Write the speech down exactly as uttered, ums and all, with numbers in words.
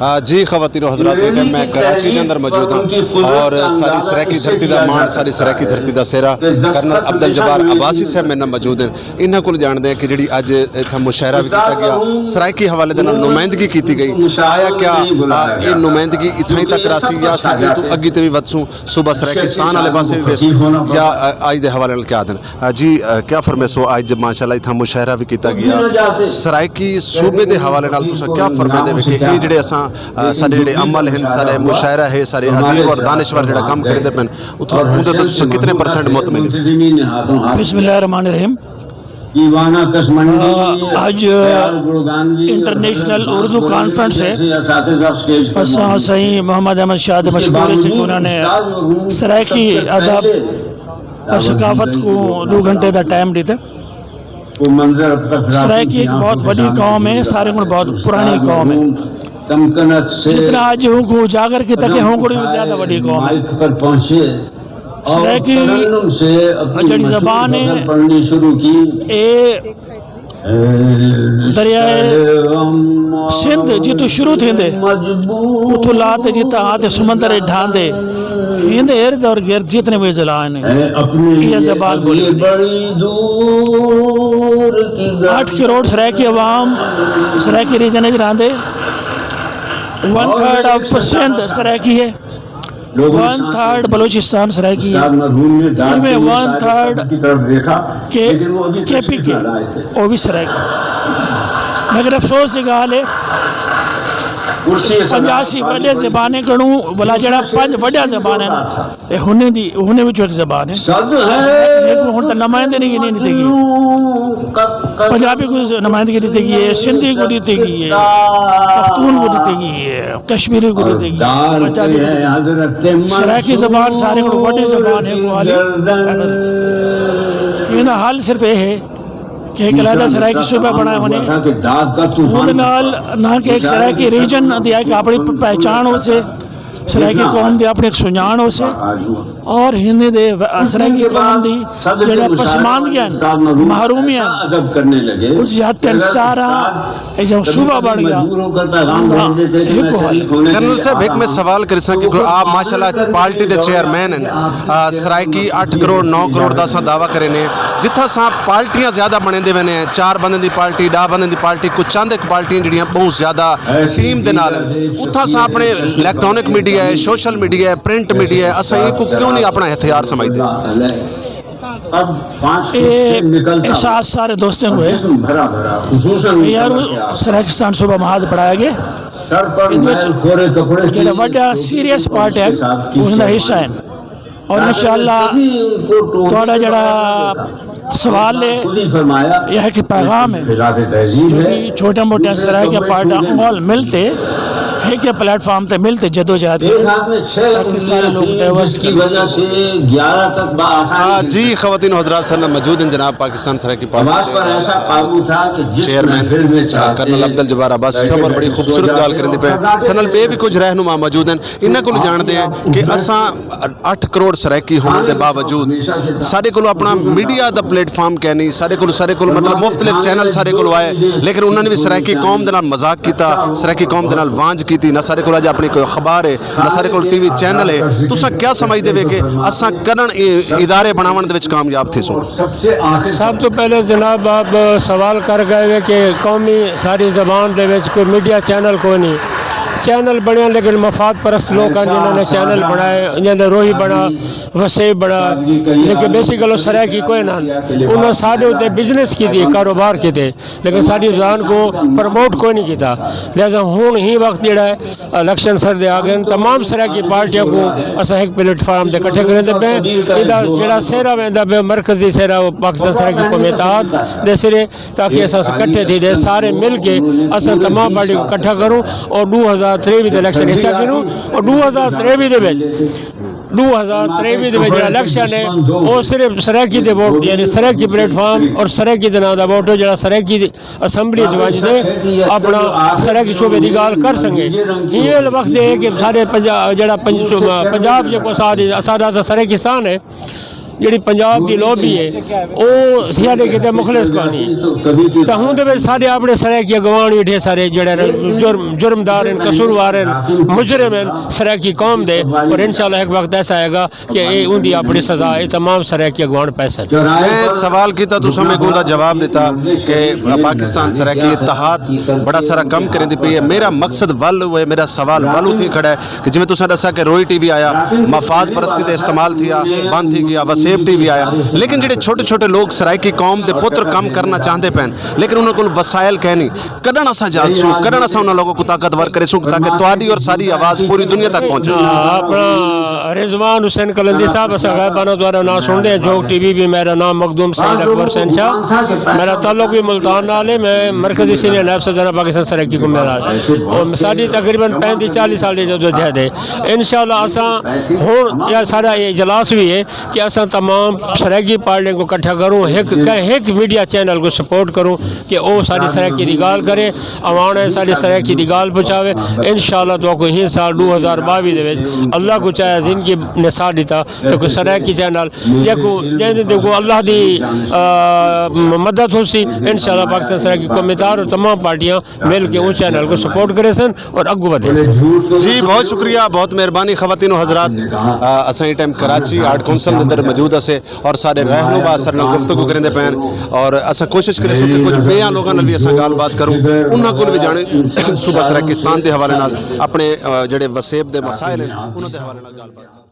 آ، جی خواتین و حضرات، میں کراچی دے اندر موجود ہاں اور ساری سرائیکی دھرتی دا مان، ساری سرائیکی دھرتی دا سہرا کرنل عبدالجبار عباسی صاحب میرے نال موجود ہیں۔ انہاں کول جاݨدے ہیں کہ جڑی اج اتھاں مشاعرہ وی کیتا گیا، سرائیکی حوالے دے نال نمائندگی کیتی گئی، آیا کیا، آ، اے نمائندگی اتھاں ہی تک رہسی یا اساں اے توں اگی تے وی ودھسوں؟ صوبہ سرائیکستان والے پاسے وی ویسوں یا، آ، اج دے حوالے نال کیا آہدن؟ آ، جی، آ، کیا فرمیسو؟ اج ماشاءاللہ اتھاں مشاعرہ وی کیتا گیا۔ سرائیکی صوبے دے حوالے نال تساں کیا فرمیندے وے کہ اے جڑے اساں، آ، ساڈے جڑے عمل ہن، ساڈے مشاعرہ ہے، سارے ادیب اور دانشور جڑا کم کریندے پن، اتھوں اوندے توں تساں کتنے پرسنٹ مطمئن ہو؟ بسم اللہ الرحمن الرحیم۔ آ، اج انٹرنیشنل اردو کانفرنس ہے۔ اساں سائیں محمد احمد شاہ دے مشکور ہیں کہ انہاں نے سرائیکی ادب اور ثقافت کوں ݙو گھنٹے دا ٹائم ݙتے۔ سرائیکی ہک بہت وݙی قوم ہے، سارے کوں بہت پراݨی قوم ہے۔ جتنا اج ہوں کوں اجاگر کیتا کہ ہوں کوں وی زیادہ وݙی قوم ہے۔ سرائیکی جڑی زبان ہے، اے دریائے سندھ جتوں شروع تھیندے، اتھوں لا تے جتھاں آ تے سمندر اچ ڈھاندے، ایندے ارد اور گرد جتنے وی اضلاع ہن، ایہا زبان ٻولی ویندی۔ اٹھ کروڑ سرائیکی عوام سرائیکی ریجن اچ رہندے۔ ون تھرڈ آف سندھ سرائیکی ہے۔ ون تھرڈ بلوچستان سرائیکی ہے۔ ایویں ون تھرڈ کے، کے پی کے، او وی سرائیکی۔ مگر افسوس دی ڳالھ ہے، پنجاسی وݙے زبانیں کنوں ولا جڑا پنج وݙیاں زبانیں، اے ہنیں دی، ہنیں وچوں ہک زبان ہے۔ لیکن ہݨ تاں نمائندگی نہیں ݙتی ڳئی۔ پنجابی کوں نمائندگی ݙتی ڳئی ہے، سندھی کوں ݙتی ڳئی ہے، پختون کوں ݙتی ڳئی ہے، کشمیری کوں ݙتی ڳئی ہے، پنجابی کوں ݙتی ڳئی ہے۔ سرائیکی زبان سارے کوں وݙی زبان ہے، ٻولی۔ ایندا حل صرف اے ہے کہ ہک علیحدہ سرائیکی صوبہ بݨایا ونڄے۔ اوندے نال نہ کہ ہک سرائیکی ریجن دی ہک اپݨی پہچاݨ ہوسے، سرائیکی قوم دی اپݨی ہک سنڄاݨ ہوسے اور ہندی دے سرائیکی قوم دی جڑا پسماندگیاں ہن، محرومیاں ہن، اس جہت تے سارا اے جو صوبہ بݨ ڳیا، ہک ہو۔ کرنل صاحب، ہک میں سوال کریساں، کیونکہ آپ ماشاءاللہ پارٹی دے چیئرمین ہن، آ، سرائیکی اٹھ کروڑ، نو کروڑ دا اساں دعویٰ کرینے، جتھاں اساں پارٹیاں زیادہ بݨیندے ویندے ہیں، چار بندے دی پارٹی، ݙاہ بندے دی پارٹی، کچھ چند ہک پارٹیاں جڑیاں ٻہوں زیادہ ٹیم دے نال ہن، اتھاں اساں اپݨے الیکٹرانک میڈیا ہے، سوشل میڈیا ہے، پرنٹ میڈیا ہے، اساں اینکوں کیوں نہیں اپݨا ہتھیار سمجھدے؟ اے احساس سارے دوستیں کوں ہے۔ یار، سرائیکستان صوبہ محاذ بݨایا ڳئے۔ ایندے وچ جڑا وݙا سیریس پارٹ ہے، اس دا حصہ ہے۔ اور انشاءاللہ تہاݙا جڑا سوال ہے یا ہک پیغام ہے، جو کہ چھوٹے موٹے سرائیکی پارٹاں اول مل تے ہک پلیٹ فارم تے مل تے جدوجہد کرن، تاکہ سارے لوگ ڈائیورس کرن۔ آ، جی، خواتین و حضرات، ساݙے نال موجود ہیں جناب پاکستان سرائیکی پارٹی دے چیئرمین کرنل عبدالجبار عباسی صاحب، اور بڑی خوبصورت ڳالھ کریندے پئے۔ ساݙے نال ٻئے وی کچھ رہنما موجود ہیں، انہاں کولوں ڄاݨدے ہیں کہ اساں اٹھ کروڑ سرائیکی ہووݨ دے باوجود ساݙے کولوں اپݨا میڈیا دا پلیٹ فارم کائنی، ساݙے کولوں، ساݙے کولوں مطلب مختلف چینل ساݙے کولوں آئے، لیکن انہاں نے وی سرائیکی قوم دے نال مذاق کیتا، سرائیکی قوم دے نال وانجھ کیتی۔ نہ ساݙے کولوں اڄ اپݨی کوئی اخبار ہے، نہ ساݙے کولوں ٹی وی چینل ہے۔ تساں کیا سمجھدے وے کہ اساں کݙݨ اے ادارے بݨاوݨ دے وچ کامیاب تھیسوں؟ سب توں پہلے جناب آپ سوال کر ڳئے وے کہ قومی ساری زبان دے وچ کوئی میڈیا چینل کوئی نہیں۔ چینل بݨیا لیکن مفاد پرست لوکاں جنہاں نے چینل بݨائے، جنہاں دے روہی بݨا، وسیب بݨا، لیکن بیسیکل او سرائیکی کوئی نہ ہن۔ انہاں ساݙے اتے بزنس کیتی، کاروبار کیتے، لیکن ساݙی زبان کوں پروموٹ کوئی نہیں کیتا۔ لہذا ہݨ ہی وقت جڑا ہے الیکشن سر دے آ ڳئے ہن، تمام سرائیکی پارٹیاں کوں اساں ہک پلیٹ فارم تے اکٹھے کریندے پئے ہیں۔ ایندا جڑا سہرا ویندا پئے، مرکزی سہرا، او پاکستان سرائیکی قومی اتحاد دے سرے، تاکہ اساں اکٹھے تھی تے سارے مل کے اساں تمام پارٹی کوں اکٹھا کروں اور ݙو ہزار تریوی دے الیکشن حصہ گھنوں اور ݙو ہزار تریوی دے وچ، ݙو ہزار تریوی دے وچ جڑا الیکشن ہے، او صرف سرائیکی دے ووٹ، یعنی سرائیکی پلیٹ فارم اور سرائیکی دے ناں دا ووٹ ہے، جڑا سرائیکی اسمبلی اچ ونڄ تے اپݨا سرائیکی صوبے دی ڳالھ کر سڳے۔ ایویں وقت ہے کہ ساݙے پنجا-، جڑا پنج-، پنجاب جیکوں اساݙے، اساݙا تاں سرائیکستان ہے، جیڑھی پنجاب دی لابی ہے، او سیاݙے کیتے مخلص کونی۔ تاں ہوں دے وچ ساݙے اپݨے سرائیکی اڳواݨ وی ڈھیر سارے جیڑھے نے جرم، جرمدار ہن، قصوروار ہن، مجرم ہن سرائیکی قوم دے، اور انشاءاللہ ہک وقت ایسا آئے گا کہ اے اوندی اپݨی سزا، اے تمام سرائیکی اڳواݨ پیسن۔ میں سوال کیتا، تساں میکوں دا جواب ݙتا کہ پاکستان سرائیکی اتحاد بڑا سارا کم کریندی پئی ہے۔ میرا مقصد ول ہوئے، میرا سوال ول اتھی کھڑا ہے کہ جویں تساں ݙسا کہ روئی ٹی وی آیا، مفاد پرستی تے استعمال تھیا، بند تھی گیا، وسیب ٹی وی آیا، لیکن جیڑھے چھوٹے چھوٹے لوگ سرائیکی قوم دے پتر کم کرنا چاہندے پئن، لیکن انہاں کول وسائل کائنی۔ کݙݨ اساں جاڳسوں، کݙݨ اساں انہاں لوگوں کوں طاقتور کریسوں تاکہ تہاݙی اور ساݙی آواز پوری دنیا تک پہنچے۔ ہاں، اپݨا رضوان حسین قلندری صاحب، اساں غائبانہ تہاݙا ناں سݨدے ہیں۔ جوگ ٹی وی بھی، میرا نام مخدوم سعید اکبر حسین شاہ، میرا تعلق بھی ملتان نال ہے۔ میں مرکزی سینئر نائب صدر ہاں پاکستان سرائیکی قومی اتحاد، اور ساݙی تقریباً پینتی چالیہہ سال دی جدوجہد ہے۔ انشاءاللہ اساں ہݨ یا ساݙا یہ اجلاس بھی ہے کہ اساں تمام سرائیکی پارٹیاں کوں اکٹھا کروں، ہک، ہک میڈیا چینل کوں سپورٹ کروں کہ او ساݙی سرائیکی دی ڳالھ کرے، اوان ہے ساݙی سرائیکی دی ڳالھ پہنچاوے۔ انشاءاللہ تہاکوں ہی سال ݙو ہزار ٻاویہہ دے وچ اللہ کوں چاہے زندگی نے ساتھ ݙتا، تے کوئی سرائیکی چینل جیکوں، جیندے تے کو اللہ دی، آ، مدد ہوسی، انشاءاللہ پاکستان سرائیکی قومی اتحاد اور تمام پارٹیاں مل کے اوں چینل کوں سپورٹ کریسن اور اڳوں ودھیسن۔ جی، بہت شکریہ، بہت مہربانی خواتین و حضرات۔ آ، اساں ایں ٹائم کراچی آرٹ کونسل دے اندر موجود اسے اور سارے رہنما اساݙے نال گفتگو کریندے پئن، اور اساں کوشش کریسوں کہ کجھ ٻیاں لوگاں نال وی اساں ڳالھ بات کروں، انہاں کول وی ڄاݨیں صوبہ سرائیکستان دے حوالے نال، اپݨے، آ، جیڑھے وسیب دے مسائل ہن، انہاں دے حوالے نال ڳالھ بات۔